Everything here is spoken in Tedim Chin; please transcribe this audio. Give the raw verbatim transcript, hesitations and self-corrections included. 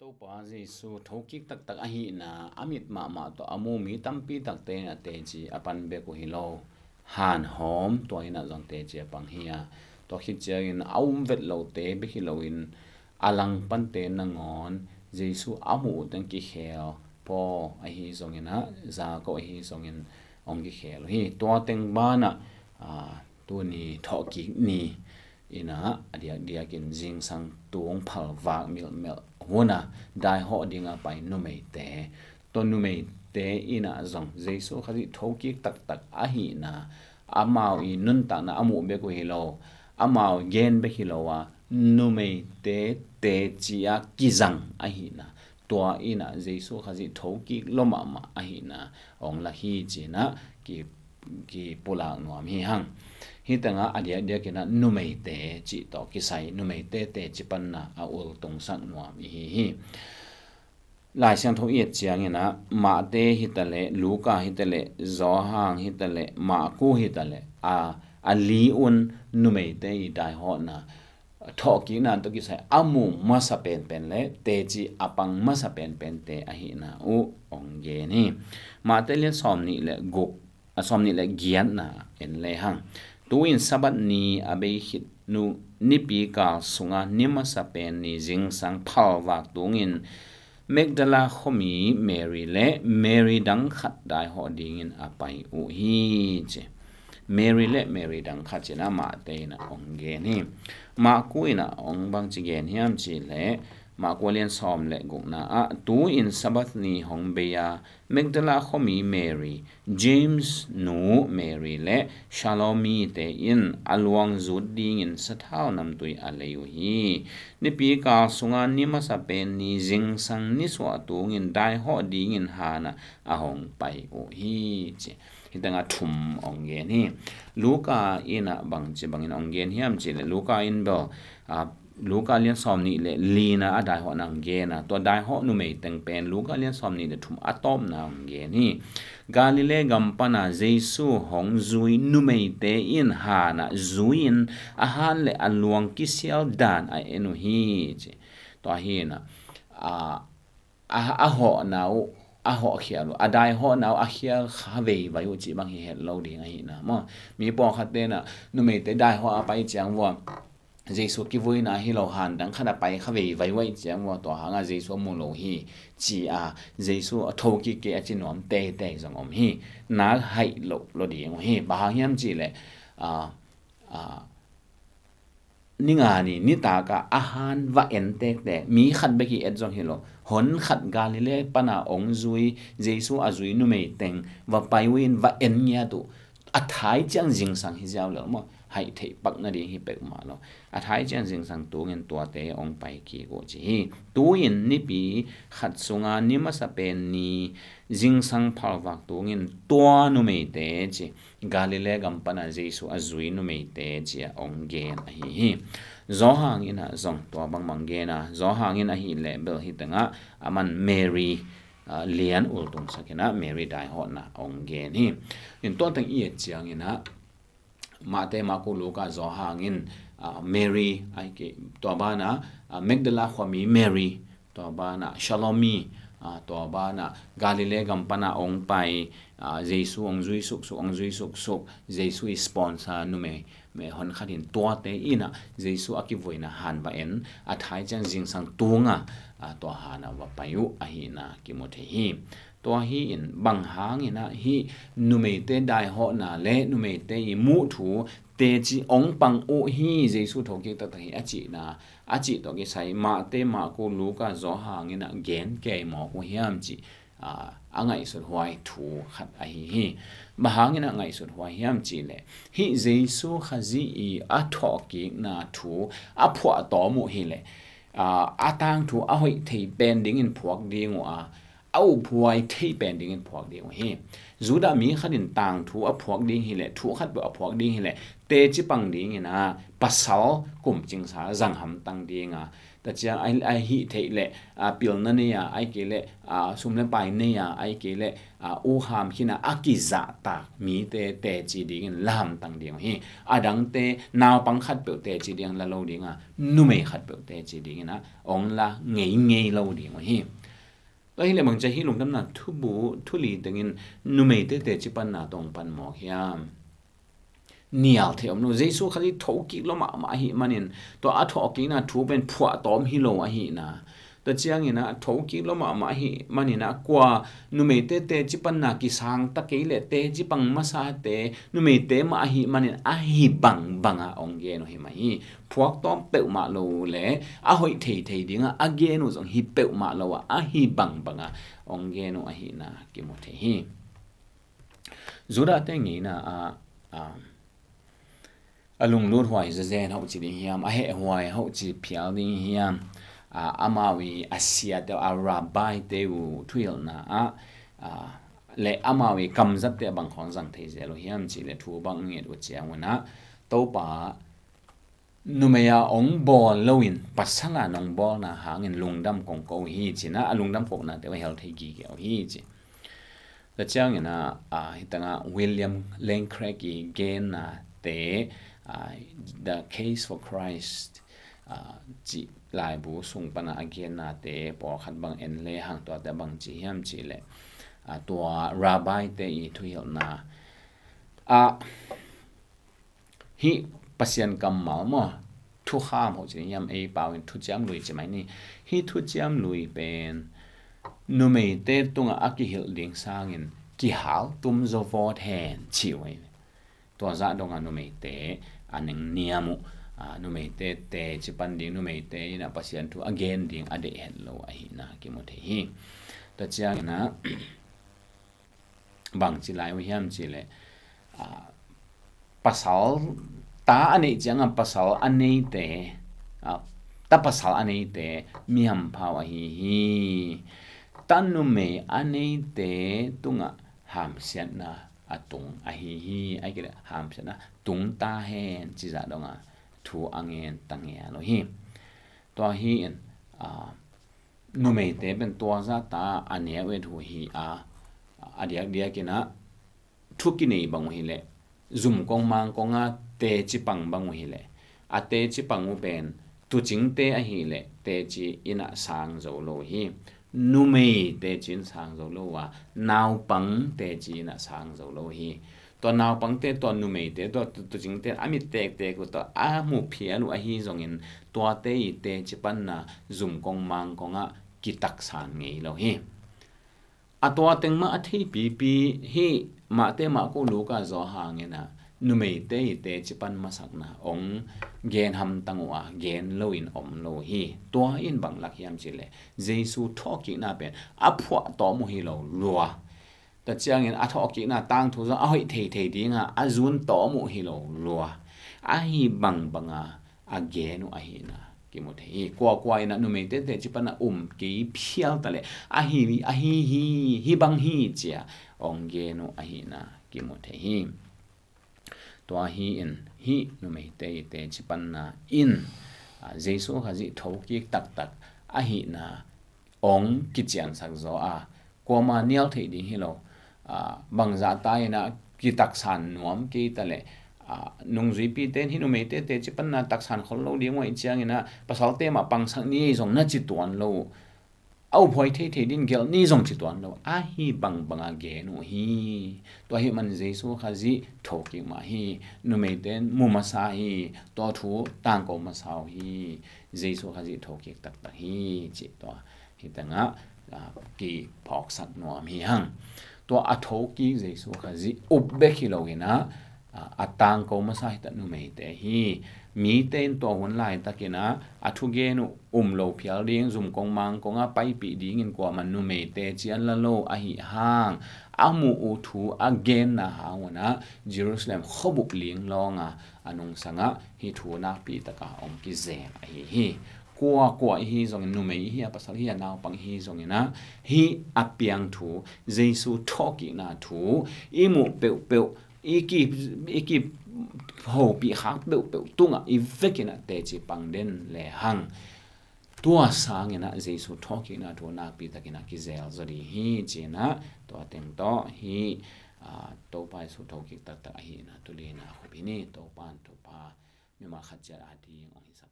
Topa Jesu thokik taktak ahihna a mit mahmah tawh a mu mi tampi takte in a teci a pan bek uh hi lo. Hanhawm tua in ah zong teci a pang hi a, tua khit ciangin a um vet lote bek hi loin a langpante nangawn Jesu a muh uh teng kikhel, Paul ahi zongin ah, Jakob ahi zongin hong kikhel uh hi. Tua teng banah, ah, tuni thawhkik ni in ah a diakdiakin zingsang tung phalvak milhmelh hun a daihawh dinga pai numeite, tua numeite in ah zong Jesu Khazih thokik taktak ahihna, amau i nuntakna a muh bek uh hi lo, amau gen bek hi lo a, numeite teci a kizang ahihna, tua in ah Jesu Khazih thokik lua mahmah ahihna hong lak hi ci-in ah ki, kipulak nuam hi hang. Hih tengah a diakdiakin ah numeite cih tawh kisai numeite teci panna a ultungsak nuam i hi hi. Lai Siangtho i et ciangin ah Mate hi ta leh, Luka hi ta leh, Johan hi ta leh, Marku hi ta leh, a, a li un numeite i daihawhna thawhkikna tawh kisai a mu masa penpen le teci a pang masa penpente ahihna uh hong gen hi. Mate lian sawmnih le guk, a, sawmnih le giatna en le hang. Tu-in Sabbath ni a bei khit nu, nipi kal sunga ni masa pen ni zingsang phalvak tungin Magdala khuami Mary le Mary dang khat daihawh dingin a pai uh hi ci. Mary le Mary dang khat ci-in ah Mate in ah hong gen hi. Marku in ah hong bangci gen hiam cih leh, Marku lian sawm le gukna ah, tu-in Sabbath ni hong bei a, Magdala khuami Mary, James nu Mary le Salome te in a luang zut dingin sathau namtui a lei uh hi. Nipi kal sunga ni masa pen ni zingsang nisuah tungin daihawh dingin han ah a hong pai uh hi ci. Hih tengah thum hong gen hi. Luka in ah bangci bangin hong gen hiam cih leh, Luka in bel, a, Luka lian sawmnih le lina a daihawhna hong gen a, tua daihawh numei teng pen Luka lian sawmnih le thum a tawpna hong gen hi. Galilee gam pana Jesu hong zui numeite in han ah zui-in a han le a luang kisial dan a en uh hi ci. Tua hi in ah, a, a, a hawhna uh, a hawhkhial uh, a daihawhna uh a khial kha veivai uh cih bang hi het lo ding ahihna maw. Mi pawlkhat ten ah numeite daihawh a pai ciang vua Jesu kivuina hi lo, han dang khat a pai kha veivai uh ahih ciang vua tua hangah Jesu a mu lo hi ci a, Jesu a thokik kei a ci nuam teitei zong om hi. Nak haih loh lo ding uh hi. Bang hang hiam cih leh, a, a, ninga ni nitak ah a han va en tektek, mi khat bek i et zong hi lo, hon khat Galilee pana hong zui, Jesu a zui numei teng va pai uh in va en ngiat uh, a thai ciang zingsang hi ziau lel maw, haih theih pak nading hi pek mah lo. A thai ciang zingsang tungin tuate hong pai kik uh ci hi. Tu-in nipi khat sunga ni masa pen ni zingsang phalvak tungin tua numeite ci, Galilee gam pana Jesu a zui numeite ci a hong gen ahi hi. Johan in ah zong tua bangbang gen a, Johan in ahih leh bel hih tengah aman Mary, a, lian ultungsak in ah Mary daihawhna hong gen hi. In tua teng i et ciangin ah Mate, Marku, Luka, Johan in, a, Mary, a, tua banah, a, Magdala khuami Mary, tua banah Salome, a, tua banah Galilee gam pana hong pai, a, Jesu hong zui suksuk, hong zui suksuk, Jesu i sponsor numei, mei hon khat in tuate in ah Jesu a kivuina han va en, a thai ciang zingsang tunga, a, tua han ah va pai uh ahihna kimu thei hi. Tua hi in bang hangin ah hih numeite daihawhna le numeite i muh thu teci hong pang uh hi, Jesu thokik taktak hi a cihna, a cih tawh kisai Mate, Marku, Luka, Johan in ah gen kei mawk uh hiam cih, a, a ngaihsut huai thu khat ahi hi. Bang hangin ah ngaihsut huai hiam cih leh, hih Jesu Khazih i a thawhkikna thu a phuahtawm uh hi leh, a, a tangthu a hoih thei pen dingin phuak ding uh a, a uphuai thei pen dingin phuak ding uh hi. Judah mi khat in tangthu a phuak ding hi leh, thu khat peuh a phuak ding hi leh, teci pang dingin ah pasal kumcingsa zang hamtang ding a, Tua ciang a, a hih theih leh, a, pilna nei a, ahih kei leh, a, sum le pai nei a, ahih kei leh, a, ukham khin a, a kizahtak mite teci dingin lahamtang ding uh hi. A dangte naupang khatpeuh teci dingin la lo ding a, numei khatpeuh teci dingin a, ong la ngeingei lo ding uh hi. Tua hi leh bang ci a, hih lungdamna thubu, thu li tengin numeite teci panna tawh pan mawk hiam? Nial thei om lo. Jesu Khazih thokik lua mahmah ahih manin, tua a thokikna thu pen phuahtawm hi lo ahihna. Tua ciangin a thokik lua mahmah ahih manin a, kua numeite teci panna kisang ta kei leh teci pang masate numeite mah ahih manin a hi bangbang a ong gen uh hi mah hi. Phuaktawm peuhmah lo uh leh a hoih theithei ding a, a gen uh zong hi peuhmah lo a, a hi bangbang a ong gen uh ahihna kimu thei hi. Judah-te ngeina ah, a, a lunglut huai zazen hoh ci ding hiam, a heh huai hoh ci phial ding hiam, a, amau i a siate, a rabbi-te uh thuhilhna ah, a, le amau i kamzatte bang khawng zang thei zel uh hiam cih leh thu bang nget uh ciangun a, Topa numei a ong bawl loin pasal a nong bawlna hangin lungdam kong ko uh hi ci-in a, a lungdam kohnate uh a hel thei gige uh hi ci. Tua ciangin a, a, hih tangah William Lane Craig i gennate, a, The Case for Christ, a, cih laibu sung pan a a gennate pawlkhat bang en lehang, tuate bang ci hiam cih leh, a, tua rabbi-te i thuhilhna ah, hih Pasian kammal maw, thukham hoh ci ding hiam, ei pau in thuciam lui ci mai ni. Hih thuciam lui pen numeite tungah a kihilh ding sangin kihal tum zaw vawt hen ci uh hi. Tua zah dong a numeite a nengniam uh, a, numeite teci pan ding, numeite in a Pasian thu a gen ding a deih het lo ahihna kimu thei hi. Tua ciangin a, bang ci lai uh hiam cih leh, a, pasal ta a neih ciangin pasal a neite, a, ta pasal a neite mi hampha uh ahi hi. Ta numei a neite tungah hamsiatna a tung ahi hi. Ahih kei leh hamsiatna tung ta hen ci zah dong a thu a ngen ta ngial uh hi. Tua hi in, a, numeite pen tua zah ta a neu et uh hi a, a diakdiak in a thu kinei bang uh hi leh, zum kong mang kong a teci pang bang uh hi leh, a teci pang uh pen tuucingte ahih leh teci in a sang zo lo hi. Numei teci in sang zo lo a, naupang teci in a sang zo lo hi. Tua naupangte, tua numeite, tua tu-, tuucingte a mit tektek uh, tua a mu phial uh ahi zongin, tuate i teci panna zum kong mang kong ah kitaksan ngei lo hi. A tua teng mah a theipipi hi. Matthai, Marka, Luka zaw hangin a, numeite i teci pan masakna ong gen hamtang uh a, gen loin om lo hi. Tua in bang lak hiam cih leh, Jesu thawhkikna pen a phuahtawm uh hi lo lua. Tua ciangin a thawhkikna tangthu zong a hoih theithei ding a, a zuntawm uh hi lo lua. Ahi bangbang a a gen uh ahihna kimu thei hi. Kuakua in a numeite teci pan a um kei phial ta leh, ahi, ahi hi, hi bang hi ci a ong gen uh ahihna kimu thei hi. Tua hi in, hih numeite i teci panna in, a, Jesu Khazih thokik taktak ahihna ong kiciansak zaw a, kuamah nial theih ding hi lo. A, bangzah ta in a kitaksan nuam kei ta leh, a, nungzuipite in hih numeite teci panna taksan khol lo ding uh ahih ciangin a, pasalte mah pangsak ni ei zong na ci tuan lo uh. A uphuai theithei ding gelh ni zong ci tuan lo. Ahi bangbang a gen uh hi. Tua ahih man Jesu Khazih thokik mah hi. Numeite in mu masa hi. Tua thu tangko masa uh hi. Jesu Khazih thokik taktak hi cih tua hi tangah, a, kiphawksak nuam hi hang. Tua a thokik Jesu Khazih up bek hi lo in a, a, a tangko masa hi ta numeite hi. Mite in tua hun laitakin a, a thugen uh um lo phial ding, zum kong mang kong a paipih dingin kuamah numeite cian la lo ahih hang, a muh uh thu a genna hang un a, Jerusalem khuabup linglawng a, a nungsang ah hih thu nakpi taka ong kizel ahi hi. Kuakua i hi zongin, numei i hi a, pasal i hi a, naupang i hi zongin a, hih a piang thu, Jesu thawhkikna thu i muh peuhpeuh, i ki, i kihopih khak peuhpeuh tungah i vekin a teci pang den lehang, tua sangin ah Jesu thawhkikna thu nakpi takin ah kizel zaw ding hi ci-in ah, tua teng tawh hih, aa, Topa Jesu thokik taktak ahihna tuni in ah khup hi ni. Topa in thupha mimal khat ciat a ding hong hisak